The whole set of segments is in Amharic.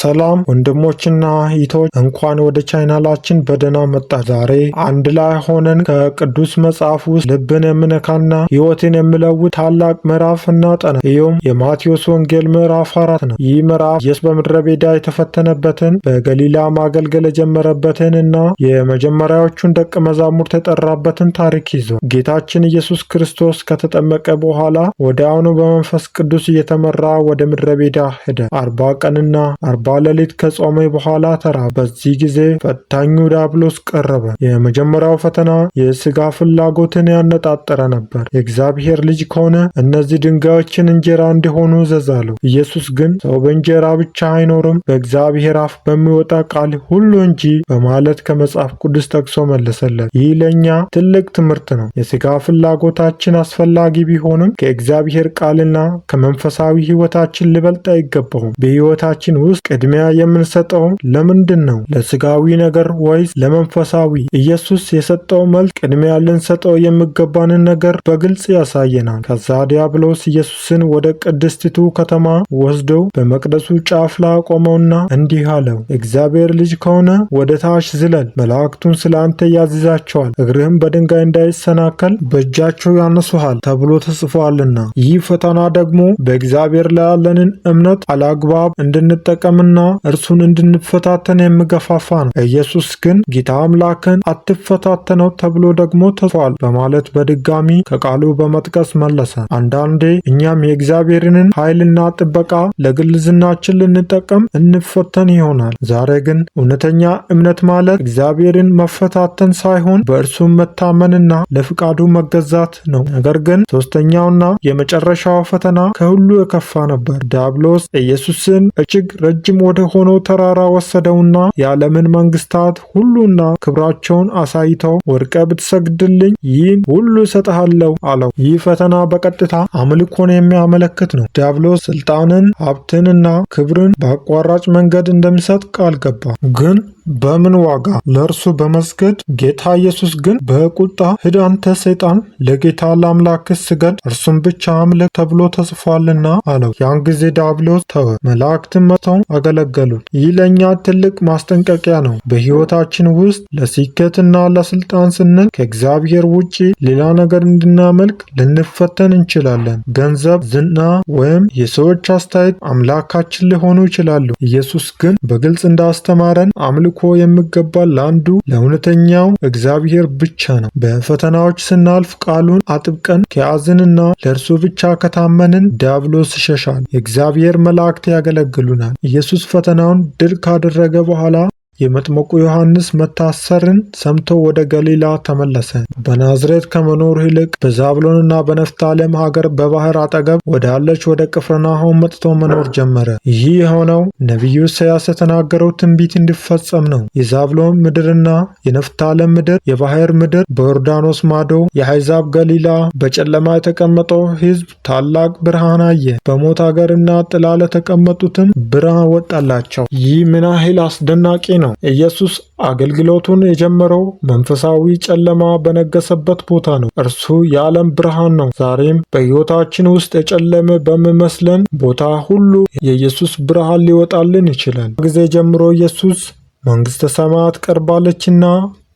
ሰላም ወንድሞችና እህቶች፣ እንኳን ወደ ቻናላችን በደህና መጣ። ዛሬ አንድ ላይ ሆነን ከቅዱስ መጽሐፍ ውስጥ ልብን የሚነካና ሕይወትን የሚለውጥ ታላቅ ምዕራፍ እናጠና። ይኸውም የማቴዎስ ወንጌል ምዕራፍ 4 ነው። ይህ ምዕራፍ ኢየሱስ በምድረ በዳ የተፈተነበትን፣ በገሊላ ማገልገል የጀመረበትን እና የመጀመሪያዎቹን ደቀ መዛሙርት የጠራበትን ታሪክ ይዟል። ጌታችን ኢየሱስ ክርስቶስ ከተጠመቀ በኋላ ወዲያውኑ በመንፈስ ቅዱስ እየተመራ ወደ ምድረ በዳ ሄደ። 40 ቀንና 40 ሌሊት ከጾመ በኋላ ተራበ። በዚህ ጊዜ ፈታኙ ዲያብሎስ ቀረበ። የመጀመሪያው ፈተና የሥጋ ፍላጎትን ያነጣጠረ ነበር። የእግዚአብሔር ልጅ ከሆነ እነዚህ ድንጋዮችን እንጀራ እንዲሆኑ እዘዝ አለው። ኢየሱስ ግን ሰው በእንጀራ ብቻ አይኖርም፣ በእግዚአብሔር አፍ በሚወጣ ቃል ሁሉ እንጂ በማለት ከመጽሐፍ ቅዱስ ጠቅሶ መለሰለት። ይህ ለእኛ ትልቅ ትምህርት ነው። የሥጋ ፍላጎታችን አስፈላጊ ቢሆንም ከእግዚአብሔር ቃልና ከመንፈሳዊ ሕይወታችን ሊበልጥ አይገባውም። በሕይወታችን ውስጥ ቅድሚያ የምንሰጠው ለምንድን ነው? ለስጋዊ ነገር ወይስ ለመንፈሳዊ? ኢየሱስ የሰጠው መልስ ቅድሚያ ልንሰጠው የሚገባንን ነገር በግልጽ ያሳየናል። ከዛ ዲያብሎስ ኢየሱስን ወደ ቅድስቲቱ ከተማ ወስዶ በመቅደሱ ጫፍ ላይ አቆመውና እንዲህ አለው፣ የእግዚአብሔር ልጅ ከሆንህ ወደ ታች ዝለል፣ መላእክቱን ስለ አንተ ያዝዛቸዋል፣ እግርህም በድንጋይ እንዳይሰናከል በእጃቸው ያነሱሃል ተብሎ ተጽፏልና። ይህ ፈተና ደግሞ በእግዚአብሔር ላይ ያለንን እምነት አላግባብ እንድንጠቀምና እርሱን እንድንፈታተን የሚገፋፋ ነው። ኢየሱስ ግን ጌታ አምላክህን አትፈታተነው ተብሎ ደግሞ ተጽፏል በማለት በድጋሚ ከቃሉ በመጥቀስ መለሰ። አንዳንዴ እኛም የእግዚአብሔርን ኃይልና ጥበቃ ለግል ዝናችን ልንጠቀም እንፈተን ይሆናል። ዛሬ ግን እውነተኛ እምነት ማለት እግዚአብሔርን መፈታተን ሳይሆን በእርሱ መታመንና ለፍቃዱ መገዛት ነው። ነገር ግን ሶስተኛውና የመጨረሻው ፈተና ከሁሉ የከፋ ነበር። ዲያብሎስ ኢየሱስን እጅግ ረጅም ወደ ሆነው ተራራ ወሰደውና የዓለምን መንግስታት ሁሉና ክብራቸውን አሳይተው ወድቀህ ብትሰግድልኝ ይህን ሁሉ እሰጥሃለሁ አለው። ይህ ፈተና በቀጥታ አምልኮን የሚያመለክት ነው። ዲያብሎስ ስልጣንን፣ ሀብትንና ክብርን በአቋራጭ መንገድ እንደሚሰጥ ቃል ገባ። ግን በምን ዋጋ? ለእርሱ በመስገድ። ጌታ ኢየሱስ ግን በቁጣ ሂድ አንተ ሰይጣን፣ ለጌታ ለአምላክህ ስገድ፣ እርሱን ብቻ አምልክ ተብሎ ተጽፏልና አለው። ያን ጊዜ ዲያብሎስ ተወ፣ መላእክትም መጥተው አገለገሉት። ይህ ለእኛ ትልቅ ማስጠንቀቂያ ነው። በሕይወታችን ውስጥ ለስኬትና ለስልጣን ስንል ከእግዚአብሔር ውጪ ሌላ ነገር እንድናመልክ ልንፈተን እንችላለን። ገንዘብ፣ ዝና ወይም የሰዎች አስተያየት አምላካችን ሊሆኑ ይችላሉ። ኢየሱስ ግን በግልጽ እንዳስተማረን አምልኮ የሚገባ ለአንዱ ለእውነተኛው እግዚአብሔር ብቻ ነው። በፈተናዎች ስናልፍ ቃሉን አጥብቀን ከያዝንና ለእርሱ ብቻ ከታመንን ዲያብሎስ ይሸሻል፣ የእግዚአብሔር መላእክት ያገለግሉናል። ኢየሱስ ፈተናውን ድል ካደረገ በኋላ የመጥምቁ ዮሐንስ መታሰርን ሰምቶ ወደ ገሊላ ተመለሰ። በናዝሬት ከመኖር ይልቅ በዛብሎንና በነፍታሌም ሀገር በባህር አጠገብ ወዳለች ወደ ቅፍርናሆም መጥቶ መኖር ጀመረ። ይህ የሆነው ነቢዩ ኢሳይያስ የተናገረው ትንቢት እንዲፈጸም ነው። የዛብሎን ምድርና የነፍታሌም ምድር፣ የባህር ምድር፣ በዮርዳኖስ ማዶ የአሕዛብ ገሊላ፣ በጨለማ የተቀመጠው ሕዝብ ታላቅ ብርሃን አየ። በሞት አገርና ጥላ ለተቀመጡትም ብርሃን ወጣላቸው። ይህ ምን ያህል አስደናቂ ነው! ኢየሱስ አገልግሎቱን የጀመረው መንፈሳዊ ጨለማ በነገሰበት ቦታ ነው። እርሱ የዓለም ብርሃን ነው። ዛሬም በሕይወታችን ውስጥ የጨለመ በሚመስለን ቦታ ሁሉ የኢየሱስ ብርሃን ሊወጣልን ይችላል። ጊዜ ጀምሮ ኢየሱስ መንግሥተ ሰማያት ቀርባለችና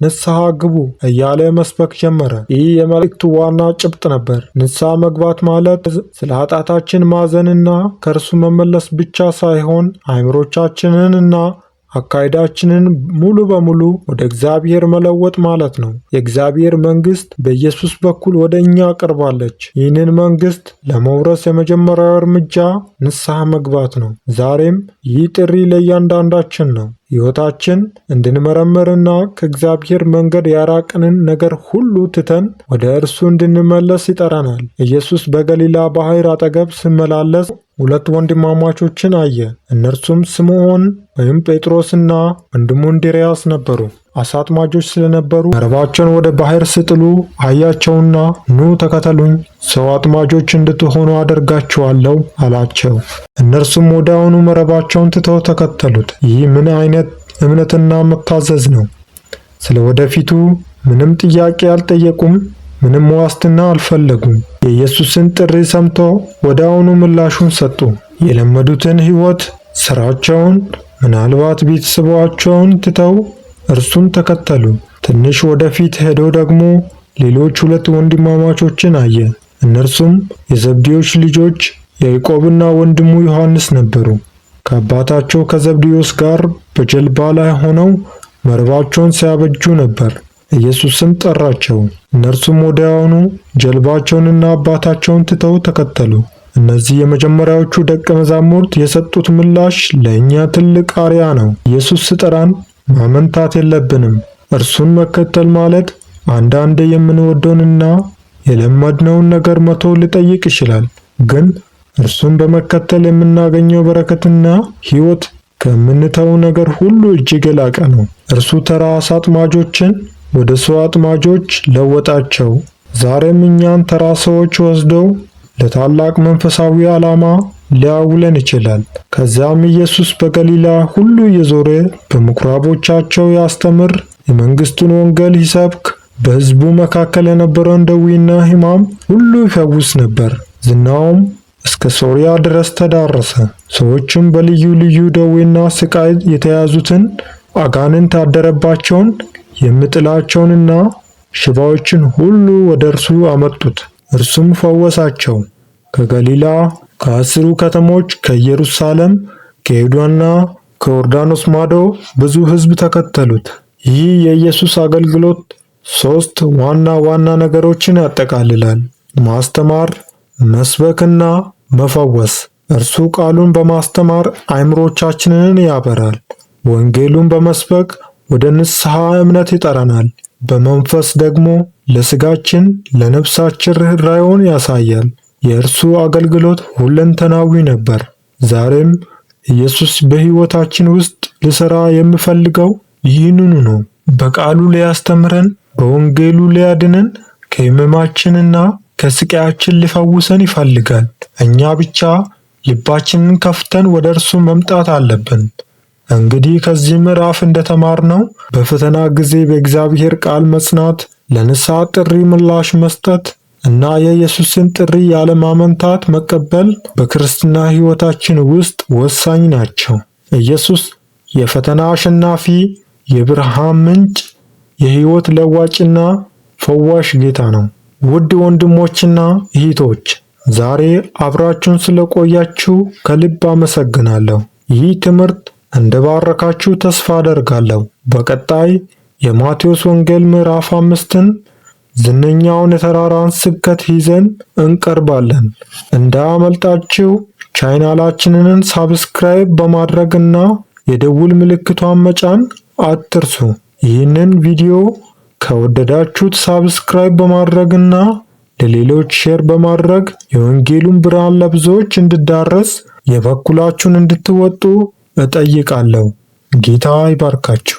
ንስሐ ግቡ እያለ መስበክ ጀመረ። ይህ የመልእክቱ ዋና ጭብጥ ነበር። ንስሐ መግባት ማለት ስለ ኃጢአታችን ማዘንና ከእርሱ መመለስ ብቻ ሳይሆን አእምሮቻችንን እና አካሄዳችንን ሙሉ በሙሉ ወደ እግዚአብሔር መለወጥ ማለት ነው። የእግዚአብሔር መንግሥት በኢየሱስ በኩል ወደ እኛ ቀርባለች። ይህንን መንግሥት ለመውረስ የመጀመሪያው እርምጃ ንስሐ መግባት ነው። ዛሬም ይህ ጥሪ ለእያንዳንዳችን ነው። ሕይወታችን እንድንመረምርና ከእግዚአብሔር መንገድ ያራቅንን ነገር ሁሉ ትተን ወደ እርሱ እንድንመለስ ይጠራናል። ኢየሱስ በገሊላ ባሕር አጠገብ ሲመላለስ ሁለት ወንድማማቾችን አየ። እነርሱም ስምዖን ወይም ጴጥሮስና ወንድሙ እንድርያስ ነበሩ። አሳ አጥማጆች ስለነበሩ መረባቸውን ወደ ባህር ሲጥሉ አያቸውና ኑ ተከተሉኝ፣ ሰው አጥማጆች እንድትሆኑ አደርጋችኋለሁ አላቸው። እነርሱም ወዲያውኑ መረባቸውን ትተው ተከተሉት። ይህ ምን አይነት እምነትና መታዘዝ ነው? ስለ ወደፊቱ ምንም ጥያቄ አልጠየቁም። ምንም ዋስትና አልፈለጉም። የኢየሱስን ጥሪ ሰምተው ወዲያውኑ ምላሹን ሰጡ። የለመዱትን ሕይወት፣ ስራቸውን፣ ምናልባት ቤተሰባቸውን ትተው እርሱን ተከተሉ። ትንሽ ወደፊት ሄዶ ደግሞ ሌሎች ሁለት ወንድማማቾችን አየ። እነርሱም የዘብዴዎስ ልጆች ያዕቆብና ወንድሙ ዮሐንስ ነበሩ። ከአባታቸው ከዘብዴዎስ ጋር በጀልባ ላይ ሆነው መረባቸውን ሲያበጁ ነበር። ኢየሱስም ጠራቸው። እነርሱም ወዲያውኑ ጀልባቸውንና አባታቸውን ትተው ተከተሉ። እነዚህ የመጀመሪያዎቹ ደቀ መዛሙርት የሰጡት ምላሽ ለእኛ ትልቅ አርአያ ነው። ኢየሱስ ሲጠራን ማመንታት የለብንም። እርሱን መከተል ማለት አንዳንዴ የምንወደውንና የለመድነውን ነገር መተው ሊጠይቅ ይችላል። ግን እርሱን በመከተል የምናገኘው በረከትና ሕይወት ከምንተው ነገር ሁሉ እጅግ የላቀ ነው። እርሱ ተራ ዓሣ አጥማጆችን ወደ ሰው አጥማጆች ለወጣቸው። ዛሬም እኛን ተራ ሰዎች ወስደው ለታላቅ መንፈሳዊ ዓላማ ሊያውለን ይችላል። ከዚያም ኢየሱስ በገሊላ ሁሉ እየዞረ በምኩራቦቻቸው ያስተምር፣ የመንግሥቱን ወንጌል ይሰብክ፣ በሕዝቡ መካከል የነበረውን ደዌና ሕማም ሁሉ ይፈውስ ነበር። ዝናውም እስከ ሶርያ ድረስ ተዳረሰ። ሰዎችም በልዩ ልዩ ደዌና ስቃይ የተያዙትን፣ አጋንንት ያደረባቸውን፣ የሚጥላቸውንና ሽባዎችን ሁሉ ወደ እርሱ አመጡት። እርሱም ፈወሳቸው። ከገሊላ ከአስሩ ከተሞች ከኢየሩሳሌም ከይሁዳና ከዮርዳኖስ ማዶ ብዙ ሕዝብ ተከተሉት። ይህ የኢየሱስ አገልግሎት ሶስት ዋና ዋና ነገሮችን ያጠቃልላል፦ ማስተማር፣ መስበክና መፈወስ። እርሱ ቃሉን በማስተማር አእምሮቻችንን ያበራል። ወንጌሉን በመስበክ ወደ ንስሐ እምነት ይጠራናል። በመንፈስ ደግሞ ለስጋችን ለነፍሳችን ርኅራኄውን ያሳያል። የእርሱ አገልግሎት ሁለንተናዊ ነበር። ዛሬም ኢየሱስ በሕይወታችን ውስጥ ሊሠራ የሚፈልገው ይህንኑ ነው። በቃሉ ሊያስተምረን፣ በወንጌሉ ሊያድነን፣ ከሕመማችንና ከስቃያችን ሊፈውሰን ይፈልጋል። እኛ ብቻ ልባችንን ከፍተን ወደ እርሱ መምጣት አለብን። እንግዲህ ከዚህ ምዕራፍ እንደተማርነው በፈተና ጊዜ በእግዚአብሔር ቃል መጽናት፣ ለንስሐ ጥሪ ምላሽ መስጠት እና የኢየሱስን ጥሪ ያለማመንታት መቀበል በክርስትና ሕይወታችን ውስጥ ወሳኝ ናቸው። ኢየሱስ የፈተና አሸናፊ፣ የብርሃን ምንጭ፣ የሕይወት ለዋጭና ፈዋሽ ጌታ ነው። ውድ ወንድሞችና እህቶች፣ ዛሬ አብራችሁን ስለቆያችሁ ከልብ አመሰግናለሁ። ይህ ትምህርት እንደባረካችሁ ተስፋ አደርጋለሁ። በቀጣይ የማቴዎስ ወንጌል ምዕራፍ 5ን ዝነኛውን የተራራን ስብከት ይዘን እንቀርባለን። እንዳያመልጣችሁ ቻናላችንን subscribe በማድረግና የደውል ምልክቷን መጫን አትርሱ። ይህንን ቪዲዮ ከወደዳችሁት subscribe በማድረግና ለሌሎች share በማድረግ የወንጌሉን ብርሃን ለብዙዎች እንዲዳረስ የበኩላችሁን እንድትወጡ እጠይቃለሁ። ጌታ ይባርካችሁ።